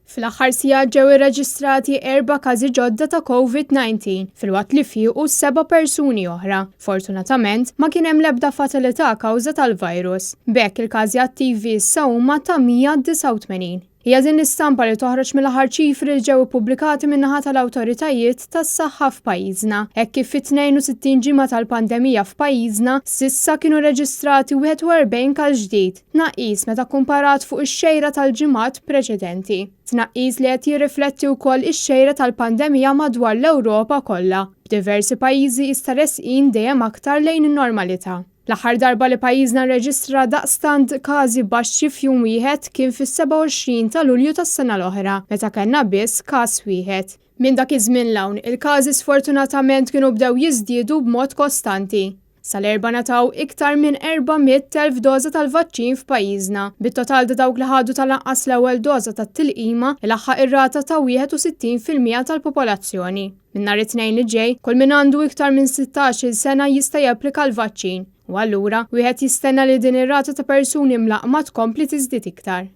Fl-aħħar sigħat ġew irreġistrati erba' każi ġodda ta' Covid-19 filwaqt li fiequ seba' persuni oħra. Fortunatament, ma kien hemm l-ebda fatalità kawża tal-virus. B'hekk il-każi attivi issa huma ta' 189. Hija din l-istampa li toħroġ mill-aħħar ċifri li ġew ippubblikati min-naħa tal-awtoritajiet tas-saħħa f'pajjiżna. Hekk kif fit-62 ġimgħa tal-pandemija f'pajjiżna, s'issa kienu reġistrati 41 każ ġdid, Tnaqqis meta kkumparat fuq ix-xejra tal-ġimgħat preċedenti. Tnaqqis li qed jirrifletti wkoll ix-xejra tal-pandemija madwar l-Ewropa kollha, b'diversi pajjiżi issa resqin dejjem aktar lejn in-normalità. L-aħħar darba li pajjiżna rreġistra daqstant każi baxxi f'jum wieħed kien fis-27 ta' Lulju tas-sena l-oħra, meta kellna biss każ wieħed. Minn dak iż-żmien 'l hawn, il-każi sfortunatament kienu bdew jiżdiedu b'mod kostanti. Sal-Erbgħa ngħataw iktar minn 400,000 doża tal-vaċċin f'pajjiżna, bit-total ta' dawk li ħadu tal-anqas l-ewwel doża tat-tilqima ilaħħaq ir-rata ta' 61% tal-popolazzjoni. Minn nhar it-Tnejn li ġej, kull min għandu iktar minn 16-il sena jista' japplika l-vaċċin, u allura, wieħed jistenna li din ir-rata ta' persuni mlaqqma tkompli tiżdied iktar.